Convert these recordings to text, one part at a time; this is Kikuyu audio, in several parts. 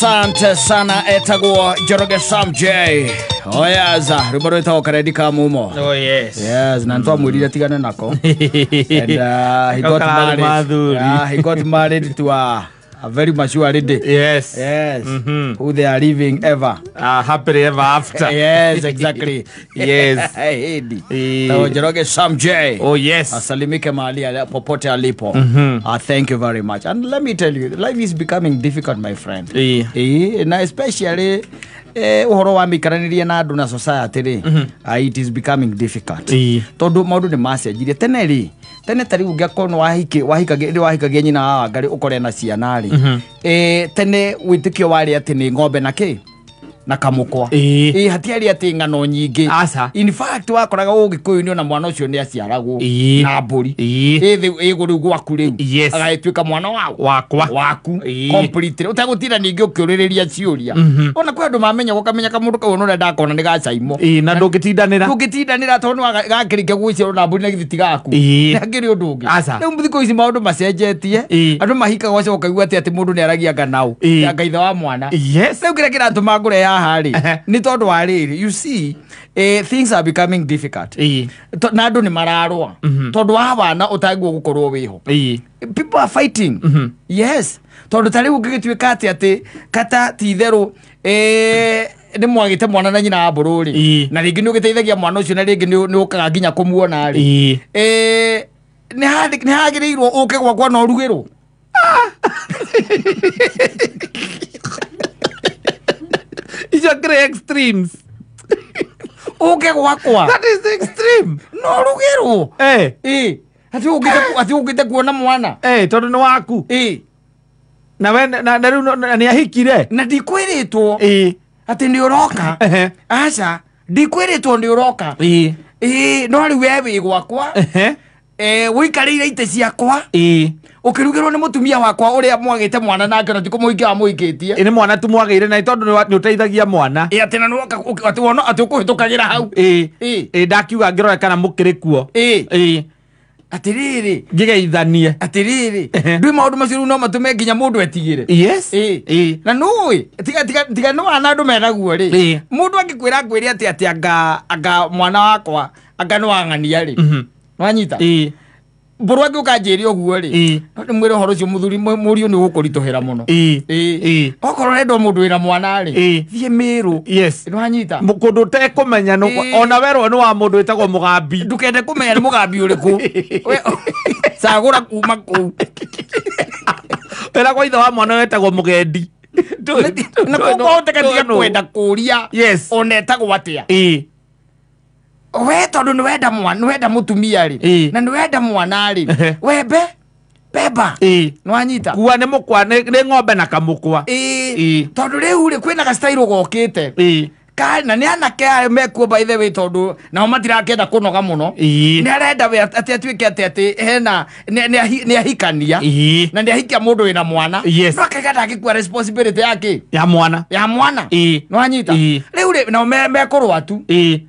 Asante sana etagwo Njoroge Sam J. Oyaza rwimbo rwĩtagwo Karendi ka Mumo. Oh yes. Yes, na ntwamwĩrire tigane nako. And he got married. Yeah, he got married to a very mature lady. Yes. Yes. Mm-hmm. Who they are living ever. Happily ever after. Yes, exactly. Yes. Hey, hey. Njoroge Sam J. Oh yes. Asalimike mahali popote alipo. Mm-hmm. Thank you very much. And let me tell you, life is becoming difficult, my friend. Yeah. Na especially uhoro wa mikaranirie na andu na society ri. Mm-hmm. It is becoming difficult. Yeah. Tondu maundu ni macenjirie tene ri. Tene tari ungiakorwo wahikagia nyina wa Wangari ukore na ciana ri. Tene witikio wari ati ni ng'ombe na ki na kamukwa. Hatiari ati ng'ano nyingi. In fact wakoraga Ũgĩkũyũ ni ona mwana ũcio ni aciaragwo na mbũri. Ĩgũrũ gwaku rĩu. Yes. Agagĩtuĩka mwana wakwa waku completely ũtagũtinda ningĩ ũkĩũrĩrĩria ciũria. Ona kwĩ andũ mamenya gũkamenya kamũndũ kau ona ũrĩa ndakona nĩ gacaimo. Na ndũngĩtindanĩra. Ndũngĩtindanĩra tondũ gakĩrĩkia gũciarwo na mbũri na githĩ ti gaku. Hakĩrĩ ũndũ ũngĩ. Rĩu thikũ ici maũndũ macenjetie. Andũ mahikaga ũcoka ũkaigua atĩ mũndũ nĩ aragia nganau. Anga ithe wa mwana. Yes. Rĩu kĩrĩa kĩratũma ngũre haha rĩ nĩ tondũ wa rĩrĩ, you see, things are becoming difficult. Na andũ nĩ mararũa tondũ wa wana ũtagĩrĩirwo gũkorwo wĩho. People are fighting. Yes. Tondũ ta rĩu ũngĩgĩtuĩka atĩ kata ti itherũ nĩ mwagĩte mwana na nyina wa mbũrũ rĩ, na rĩngĩ nĩ ũgĩteithagia mwana ũcio na rĩngĩ nĩ ũkaga nginya kũmuona rĩ, nĩ hagĩrĩirwo ũke gwakwa na ũrugĩrwo. Icio kĩrĩ extremes. Ũke gwakwa. That is the extreme. No rugĩrwo. Ati ũkĩte kuona mwana. Tondũ nĩ waku. Na we na rĩu nĩ ahikire. Na ndikwĩrĩtwo. Atĩ nĩ ũroka. Aca, ndikwĩrĩtwo nĩ ũroka. No rĩu we wĩ gwakwa. Wĩikarĩire itĩ ciakwa. Ũkĩrugĩrwo nĩ mũtumia wakwa ũrĩa mwagĩte mwana nake na ti kũmũhikia wamũhikĩtie. Nĩ mwana tu mwagĩire na tondũ nĩ ũteithagia mwana. Atĩ na nĩwoka atĩ wona atĩ ũkũhĩtũkagĩra hau. Ndakiuga ngĩrore kana mũkĩrĩ kuo. Atĩrĩrĩ ngĩgeithanie. Atĩrĩrĩ ndũĩ maũndũ macio rĩu no matũme nginya mũndũ etigĩre. Yes. Na nũĩ tiga nĩ wana andũ menaguo rĩ, mũndũ angĩkwĩra ngwĩre atĩ anga mwana wakwa anga nĩ wang'ania rĩ, nĩwanyita mbũrũ angĩũka njĩre ũguo rĩ, no ndĩmwĩre ũhoro ũcio mũthuri mũriũ nĩ ũgũkũritũhĩra mũno. Okorwo ũrenda mũndũ wĩna mwana rĩ, thiĩ Mĩrũ. Yes. Nĩwanyita kũndũ ũtekũmenya, ona werwo nĩ wa mũndũ wĩtagwo Mũgambi. Ndũkende kũmenya nĩ Mũgambi ũrĩkũ. Cagũra kuma kũu. Wĩra kwa ithe wa mwana wetagwo Mũgendi. Na kũhoteka tiga kwenda kũria ona etagwo atĩa. We tondũ nĩ wenda mwana, nĩ wenda mũtumia rĩ, na nĩ wenda mwana rĩ, wembe beba. Nĩwanyita kua nĩ mũkwa nĩ ng'ombe na kamũkwa. Tondũ rĩu rĩ kwĩna gastairo gokĩte na nĩ anake aya mekuo by the way, tondũ nao matirakĩenda kũnoga mũno. Nĩ arenda we atĩ atuĩke atĩ hena nĩ ahikania na nĩ ahikia mũndũ wĩna mwana. No akaiga ndangĩkua responsibility yake ya mwana. Ya mwana. Nĩwanyita rĩu rĩ nao mekũrũa tu.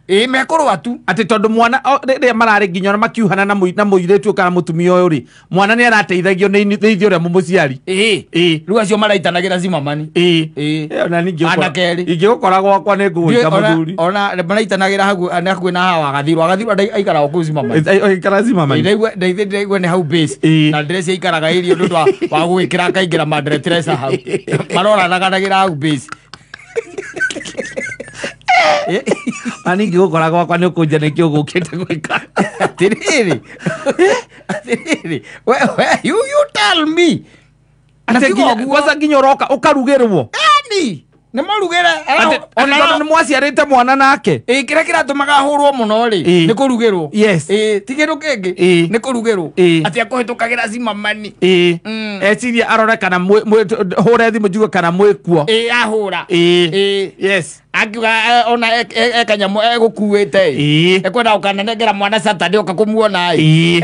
Mekũrũa tu atĩ tondũ mwana rĩrĩa mararĩ nginya ona makiuhana na mũirĩtu kana mũtumia ũyũ rĩ, mwana nĩ arateithagio nĩ ithuĩ ũrĩa mũmũciari. Rĩu acio maraitanagĩra cimamani. Ona ningĩ ingĩgũkora gwakwa nĩ ngũgũita mũthuri. Ona maraitanagĩra hakuhĩ na haha Wagathirũ. Wagathirũ aikaraga kũu cimamani. Aikaraga cimamani. Ndaigua nĩ hau base. Na ndĩreci aikaraga area nĩ ũndũ wa gũgĩkĩra akaingĩra mandretresa hau. Maroranaganagĩra hau base. Na ningĩ gũkora gwakwa nĩ ũkũnja nĩkĩ ũgũkĩte gwĩka. Atĩrĩrĩ. Atĩrĩrĩ. You tell me. Kwanza nginya ũroka ũkarugĩrwo. Ĩni. Nĩ marugĩre. Ona nĩ mwaciarĩte mwana nake. Kĩrĩa kĩratũmaga ahũrwo mũno rĩ, nĩ kũrugĩrwo. Yes. Ti kĩndũ kĩngĩ. Nĩ kũrugĩrwo. Atĩ akũhĩtũkagĩra cimamani. Eciria arore kana hũre thimũ njigue kana mwĩkuo. Ahũra. Yes. Akiuga ona ekanyamũ egũkuĩte. Ekwenda gũkananengera mwana Saturday ũka kũmuona.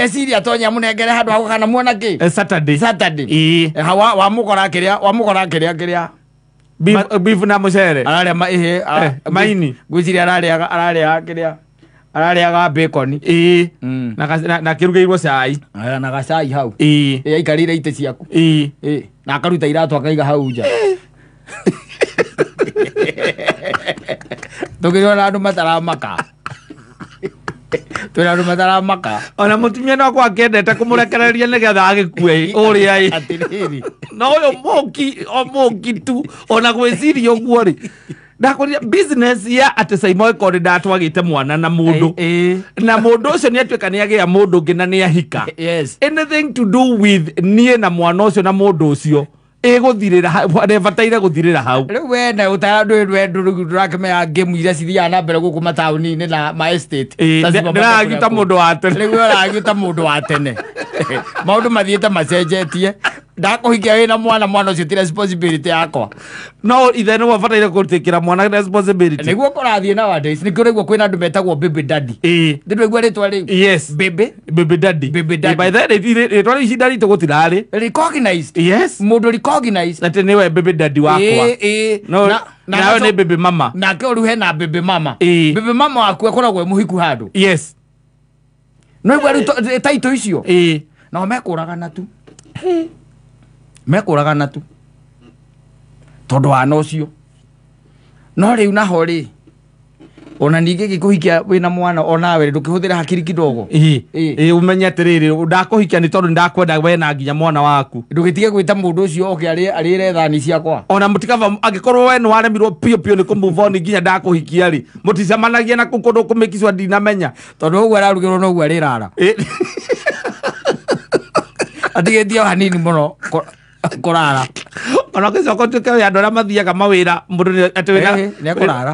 Eciria atonya amũnengere handũ ha gũkanamuona kĩ? Saturday. Saturday. Wamũkora kĩrĩa wamũkora kĩrĩa kĩrĩa Beef na mũcere. Ararĩa maini. Ngwĩciria ararĩa kĩrĩa ararĩaga bacon. Na kĩrugĩirwo cai. Na gacai hau. Aikarĩire itĩ ciaku. Na akaruta iratũ akaiga hau nja. Tũkĩrĩ andũ mataramaka. Twĩna andũ mataramaka. Ona mũtumia no akorwo akĩendete kũmũrekereria nĩgetha agĩkue ũrĩa ĩ. Atĩrĩrĩ. Na ũyũ mũki o mũki tu ona gwĩciria ũguo rĩ. Ndakwĩrire business ya atĩ Saimo ĩkorwo ndatwagĩte mwana na mũndũ. Na mũndũ ũcio nĩ atuĩka nĩ agĩa mũndũ ũngĩ na nĩ ahika. Yes. Anything to do with niĩ na mwana ũcio na mũndũ ũcio ĩgũthirĩra hau, ndĩbataire gũthirĩra hau. Rĩu we na ndũrakĩmenya game iria cithiaga na mbere gũkũ mataũni-inĩ na ma estate. Ndĩragiuta mũndũ wa tene. Rĩu we ũragiuta mũndũ wa tene. Maũndũ mathiĩte macenjetie. Ndakũhikia wĩna mwana, mwana ũcio ti responsibility yakwa. No ithe nĩwe ũbataire gũtĩkĩra mwana responsibility. Nĩguo kũrathiĩ nowadays, nĩkĩo ũraigua kwĩna andũ metagwo baby daddy. Ndĩraigua rĩtwa rĩu. Yes. Baby. Baby daddy. Baby daddy. By the way, rĩtwa rĩu ihinda ritũ gũtirarĩ. Recognized. Yes. Mũndũ recognized. Atĩ nĩwe baby daddy wakwa. No, nawe nĩ baby mama. Nake ũrĩu hena baby mama. Baby mama waku akoragwo e mũhiku handũ. Yes. No igua rĩu taitũ icio. Nao mekũragana tu. Mekũragana tu. Tondũ wana ũcio. No rĩu naho rĩ, ona ningĩ gĩkũhikia wĩna mwana onawe ndũkĩhũthĩra hakiri kidogo. Ũmenye atĩrĩrĩ, ndakũhikia nĩ tondũ nĩndakwenda we na nginya mwana waku. Ndũgĩtige gwĩta mũndũ ũcio oke arĩre thani ciakwa. Ona mũtikaba angĩkorwo we nĩwaremirwo piũ piũ nĩ kũ move on nginya ndakũhikia rĩ, mũticemanagia na kũu kũndũ kũmĩkicwa ndinamenya. Tondũ ũguo ararugĩrwo noguo arĩrara. Atigĩtie o hanini mũno kũrara. Ona ũgĩcoka ũtuĩke wĩ andũ arĩa mathiaga mawĩra, mũndũ nĩ atĩ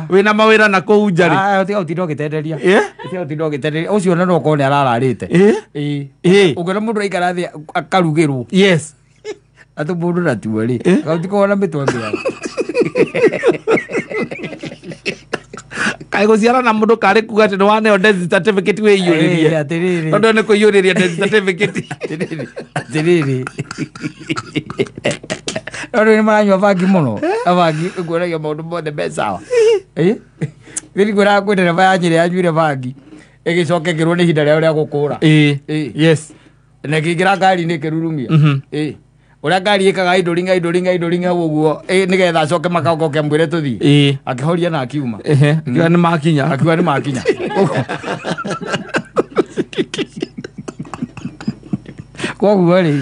wĩna mawĩra na kũu nja rĩ. Tiga gũtinda ũgĩtenderia. Tiga gũtinda ũgĩtenderia. Ũcio ona no ũkorwo nĩ arararĩte. Ũngĩona mũndũ aikara thĩ akarugĩrwo. Yes. Atĩ mũndũ na tuo rĩ. Gũtikoragwo na mĩtwe mĩega. Kaĩ gũciara na mũndũ karĩ kuga atĩ nĩwaneo death certificate wĩiyũrĩrie. Atĩrĩrĩ. Tondũ nĩ kũiyũrĩria death certificate. Atĩrĩrĩ. No rĩu nĩ maranyua bangi mũno. Bangi ĩkuonagia maũndũ mothe me sawa. Thiri ngwĩraga kwĩ ndereba ya Nyĩrĩ yanyuire bangi ĩgĩcoka ĩkĩrwo nĩ ihinda rĩao rĩa gũkũra. Yes. Na ĩkĩingĩra ngari-inĩ ĩkĩrurumia. Ũrĩa ngari ĩkaga idling idling idling hau ũguo nĩgetha acoke makagoke amwĩre tũthiĩ. Akĩhoria na akiuma. Akiuga nĩ makinya. Akiuga nĩ makinya. Koguo rĩ,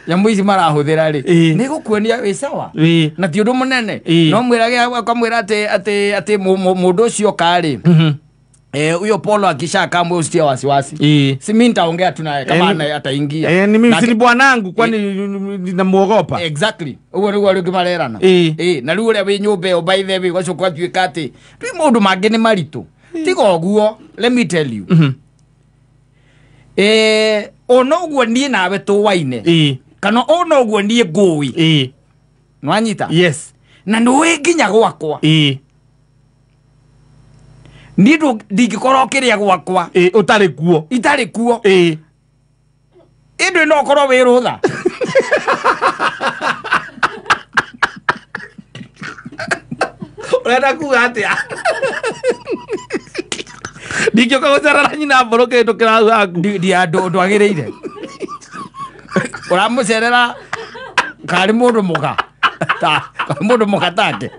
nyamũ ici marahũthĩra rĩ, nĩ gũkuonia wĩ sawa. Na ti ũndũ mũnene. No mwĩrage akamwĩra atĩ atĩ mũndũ ũcio oka rĩ, huyo Polo akishakaa mwe usitie wasiwasi. Si mimi nitaongea tu naye kama ataingia. Ni mimi si bwanangu kwani ninamuogopa. Exactly. Uguo niguo rĩngĩ marerana. Na rĩu ũrĩa wĩ nyũmba ĩyo by the way ũgacoka ũgatuĩka atĩ rĩu maũndũ mangĩ nĩ maritũ. Tiga ũguo, let me tell you. Ona ũguo niĩ nawe tũwaine. Kana ona ũguo niĩ ngũĩ. Nĩwanyita? Yes. Na nĩũĩ nginya gwakwa. Niĩ ndingĩkorwo kĩrĩa gwakwa. Ũtarĩ kuo. Itarĩ kuo. Ĩndĩ no ũkorwo wĩ rũtha. Ũrenda kuga atĩa? Ndingĩũka gũcerera nyina mbũrũ kĩhĩtũkĩra hau haku. Ndwagĩrĩire. Ũramũcerera karĩ mũndũ mũka. Mũndũ mũka take.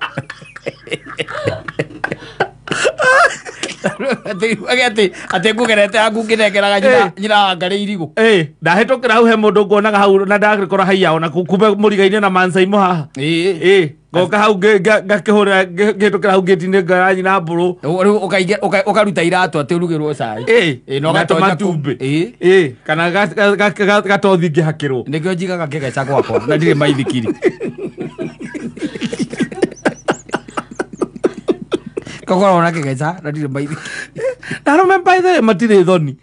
Atĩ ngũgerete haku ngĩnengeraga nyina wa ngarĩ irigũ. Ndahĩtũkĩra hau he mũndũ nguonaga hau na ndagĩkora haiya ona kumbe mũriga-inĩ na Mansaimo haha. Ngoka hau ngakĩhũrĩra ngĩhĩtũkĩra hau ngĩti-inĩ ngara nyina mbũrũ. Rĩu ũkaruta iratũ atĩ ũrugĩrwo cai. Na tũmatumbĩ. Kana gatothi ngĩhakĩrwo. Nĩkĩo njigaga kĩgeca gwakwa na ndirĩ maithikiri. Kokorwo na kĩgeca na ndirĩ maithikiri. Na arũme by the way matirĩ thoni.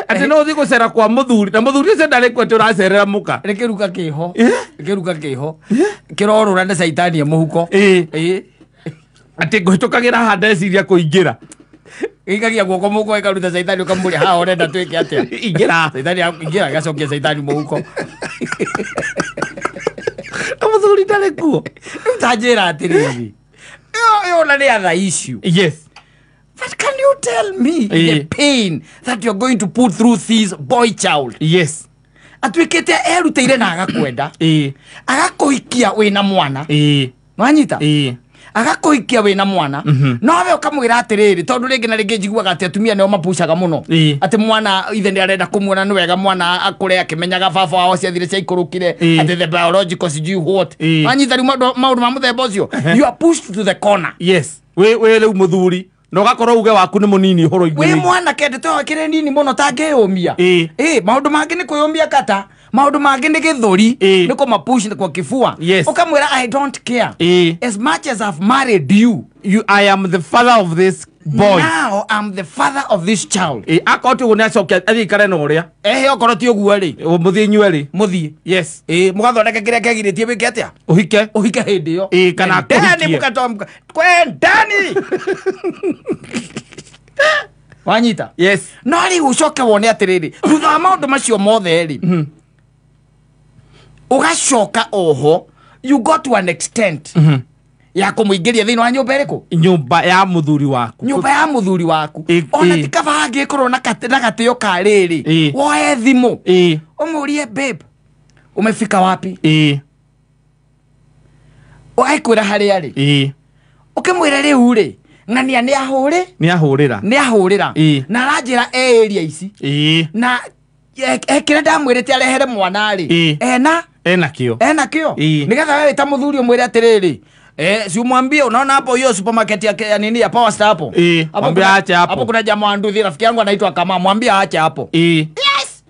Atĩ no ũthiĩ gũcera kwa mũthuri na mũthuri ũcio ndarĩ kuo atĩ ũracerera mũka. Nĩ kĩruka kĩho. Kĩruka kĩho. Kĩrorũra nĩ caitani mũhuko. Atĩ ngũhĩtũkagĩra haha ndeciria kũingĩra. Gĩikagia guoko mũhuko ĩkaruta caitani ũkamũria haha ũrenda twĩke atĩa. Ingĩra. Caitani ingĩra agacokia caitani mũhuko. Na mũthuri ndarĩ kuo. Rĩu ta njĩra atĩrĩrĩ. Ĩyo na nĩ other issue. Yes. But can you tell me the pain that you're going to put through this boy child? Yes. Atuĩkĩte erutĩire na agakwenda. Agakũhikia wĩna mwana. Nwanyita? Agakũhikia wĩna mwana. Nowe ũkamwĩra atĩrĩrĩ tondũ rĩngĩ na rĩngĩ njiguaga atĩ atumia nĩo mapucaga mũno. Atĩ mwana ithe nĩ arenda kũmuona nĩ wega mwana akũre akĩmenyaga baba wao ciathire ciaikũrũkire atĩ the biological sijui what. Nwanyita rĩu maũndũ ma mũthemba ũcio. You are pushed to the corner. Yes. We rĩu mũthuri na ũgakorwo uge waku nĩ mũnini ũhoro-inĩ. Wĩ mwanake ndeto ĩyo ĩkĩrĩ nini mũno tangĩyũmia. Maũndũ mangĩ nĩ kwĩyũmia kata. Maũndũ mangĩ nĩ gĩthũri nĩ kũmapush kwa kifua. Ũkamwĩra I don't care. As much as I've married you, I am the father of this boy. Now I'm the father of this child. Akorwo ti ũguo nĩ acoke athiĩ ikare na ũrĩa. Okorwo ti ũguo rĩ. Mũthiĩ inyuerĩ. Mũthiĩ. Yes. Mũgathondeka kĩrĩa kĩagirĩtie wĩke atĩa? Ũhike. Ũhike hĩndĩ ĩyo. Kana akũhikie. Kwendani. Wanyita? Yes. No rĩu ũcoke wone atĩrĩrĩ, thutha wa maũndũ macio mothe rĩ, ũgacoka oho, you got to an extent ya kũmũingĩria thĩinĩ wa nyũmba ĩrĩkũ? Nyũmba ya mũthuri waku. Nyũmba ya mũthuri waku. Ona ti kaba hangĩkorwo na gatĩo ka rĩrĩ, woe thimũ ũmũrie babe, umefika wapi? Ũgaikwĩra harĩa rĩ, ũkĩmwĩra rĩu rĩ, ng'ania nĩ ahũrĩ? Nĩ ahũrĩra. Nĩ ahũrĩra. Na aranjĩra e area ici. Na kĩrĩa ndamwĩrĩte arehere mwana rĩ, ena kĩo. Ena kĩo. Nĩgetha we ta mũthuri ũmwĩre atĩrĩrĩ, si umwambie unaona hapo hiyo supermarket ya nini ya Power Star hapo. Mwambie aache hapo. Hapo kuna jamaa wa nduthi rafiki yangu anaitwa Kama, mwambie aache hapo. Yes.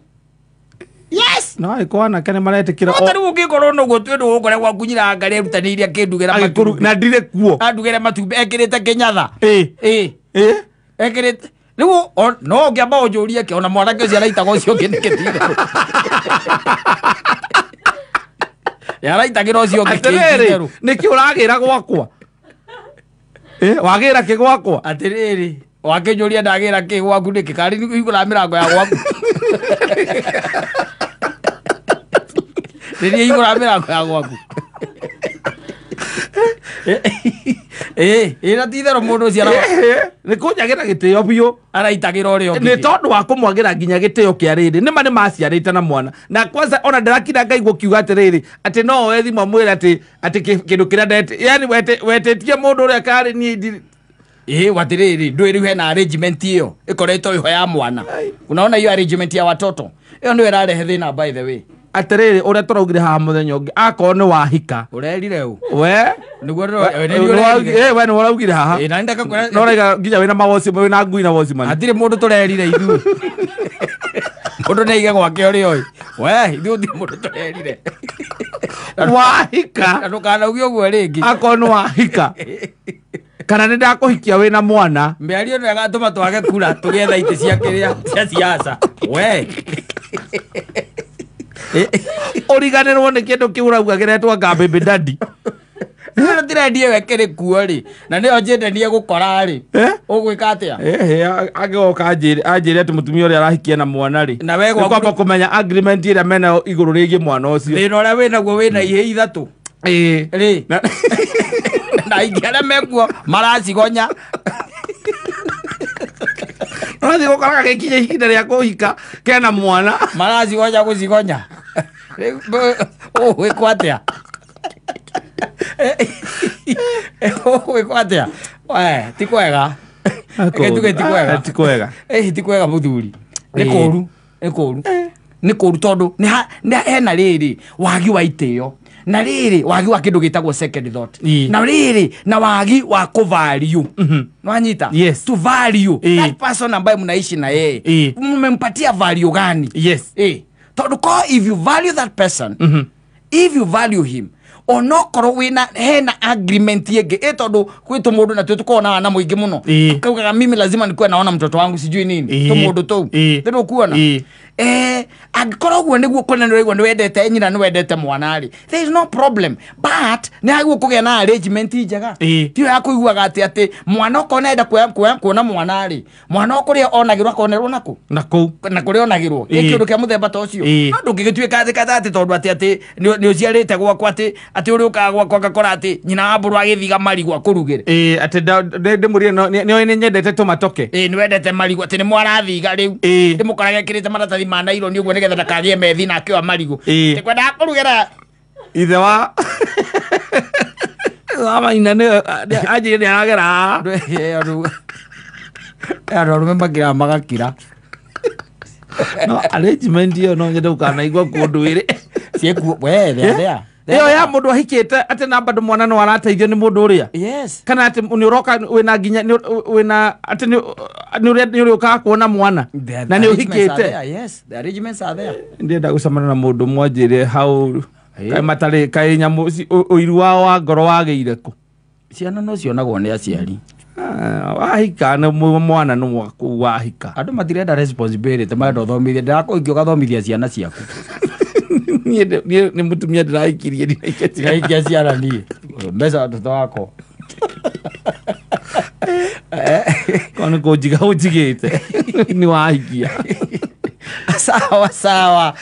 Yes. No iko anake nĩ maretĩkĩra. No tarĩu ũngĩkorwo noguo twĩ ndũ gũkũrĩa gwaku nyina ngarĩ erutanĩirie akĩndugĩra matumbĩ. Na ndirĩ kuo. Andugĩre matumbĩ ekĩrĩte kĩnyatha. Ekĩrĩte rĩu no ũngĩamba ũnjũrie kĩ ona mwanake ũcio araitaga ũcio ũngĩ nĩ kĩtitherũ. Yaraitagĩra ũcio ũngĩ kĩtitherũ. Nĩkĩ ũragĩra gwakwa? Wagĩra kĩ gwakwa? Atĩrĩrĩ, wakĩnjũria ndagĩra kĩ gwaku nĩkĩ? Karĩ hingũra mĩrango ya gwaku. Rĩrĩa hingũra mĩrango ya gwaku. Na ti itherũ mũndũ ũcio nĩ kũnjagĩra gĩtĩo biũ. Araitagĩra ũrĩa ũngĩ. Nĩ tondũ wa kũmwagĩra nginya gĩtĩo kĩa rĩrĩ. Nĩma nĩ maciarĩte na mwana. Na kwanza ona ndĩrakira ngaigua ũkiuga atĩrĩrĩ, atĩ no oe thimũ amwĩre atĩ kĩndũ kĩrĩa ndete. Yaani wetĩtie mũndũ ũrĩa karĩ niĩ watiriri ndũĩ rĩu hena arrangement ĩyo ĩkoretwo ĩho ya mwana. Unaona hiyo arrangement ya watoto ĩyo nĩyo ĩrarehe thĩna by the way. Atĩrĩrĩ ũrĩa tũraugire haha mũthenya ũngĩ akorwo nĩ wahika ũrerire ũ we nĩguo we nĩ ũraugire haha na nĩndakakwĩra no ũraiga nginya wĩna mawoci wĩna ngui na wocimani hatirĩ mũndũ tũrerire ithuĩ mũndũ nĩ aige gwake ũrĩa oĩ we ithuĩ gũtirĩ mũndũ tũrerire wahika na ndũkanauge ũguo rĩngĩ akorwo nĩ wahika kana nĩ ndakũhikia wĩna mwana mĩario ĩno ĩgatũma twage kura tũgĩetha itĩ cia kĩrĩa cia siasa we ũriganĩrwo nĩ kĩndũ kĩu ũrauga kĩretwo nga baby daddy ndĩrendie we kĩrĩ kuo rĩ na nĩyo njendenie gũkora rĩ ũgwĩka atĩa angĩgoka anjĩre atĩ mũtumia ũrĩa arahikia na mwana rĩ na we nĩ kwamba kũmenya agreement ĩrĩa menayo igũrũ rĩgiĩ mwana ũcio thĩna ũrĩa wĩnaguo wĩna ihĩ ithatũ rĩ na aingĩ arĩa mekuo maracigonya ũrathiĩ gũkoraga gĩkinya ihinda rĩa kũhika kena mwana maracigonya gũcigonya ũgwĩkwo atĩa ũgwĩkwo atĩa we ti kwega reke tuge ti kwega ti kwega ti kwega mũthuri nĩ kũũru nĩ kũũru nĩ kũũru tondũ nĩ hena rĩrĩ wagi wa itĩo na rĩrĩ wagi wa kĩndũ gĩtagwo second thought na rĩrĩ na wagi wa kũvalue nwanyita yes. To value that person ambaye mnaishi na yeye mmempatia value gani yes tondũ ko if you value that person if you value him onokorwo wina hena agreement yenge tondu kwi tumundu na twi tukona na muingi muno kaugaga mimi lazima nikuwe naona mtoto wangu sijui nini tumundu tou ndio kuona angikorwo guo niguo kona nĩ wendete nyina nĩ wendete mwana ri there is no problem but nĩ haguo kũgĩa na arrangement njega tiyo ya kũiguaga atĩ mwana okorwo nenda kuona mwana ri mwana kũrĩa onagĩrwo akonerwo naku na kũu na kũrĩa onagĩrwo kĩndũ kĩa mũthemba ta ũcio no ndũngĩgĩtuĩka atĩ tondũ atĩ nĩ ũciarĩte gwakwa atĩ ũrĩ ũkaga gwakwa ngakora atĩ nyina wa mbũrũ agĩthiga marigũ akũrugĩre atĩ ndĩmũrie nĩoĩ nĩ nyendete tũmatoke nĩ wendete marigũ atĩ nĩ mwarathiga rĩu ndĩmũkorage ekĩrĩte maratathi ma naironi ũguo nĩgetha Nĩgetha ndakagĩe methi na akĩoa marigũ. Ĩĩ. Ndikwendaga kũrugĩra Ithe wa wa maina nĩ anjĩre nĩ aragera haha. Andũ arũme makiraga magakira. No arrangement ĩyo no nyende gũkanaigua kũndũ ĩrĩ. Ciĩkuo we they are there. They Ĩyo are ya there. mũndũ ahikĩte atĩ na bado mwana no arateithio nĩ mũndũ ũrĩa, Yes. kana atĩ nĩ ũroka wĩna nginya wĩna atĩ nĩ ũrĩa nĩ ũrĩũkaga kuona mwana The na nĩ arrangements are ũhikĩte. there, yes, the arrangements are there. Ndĩrenda gũcemania na mũndũ mwanjĩre hau. Ĩĩ. Kaĩ matarĩ kaĩ nyamũ ũiru wao wa ngoro wagĩire kũ? Ciana no cionagwo nĩ aciari. Ah, wahika nĩ mwana nĩ waku wahika. Andũ matirenda responsibility, marenda ũthomithie ndĩrakũhikia ũgathomithia ciana ciaku. Niĩ nĩ mũtumia ndĩrahikirie, ndirahikia. Ndirahikia ciana niĩ mbeca watoto wako. Korwo nĩ kũnjiga ũnjigĩte nĩ wahikia. Sawa sawa.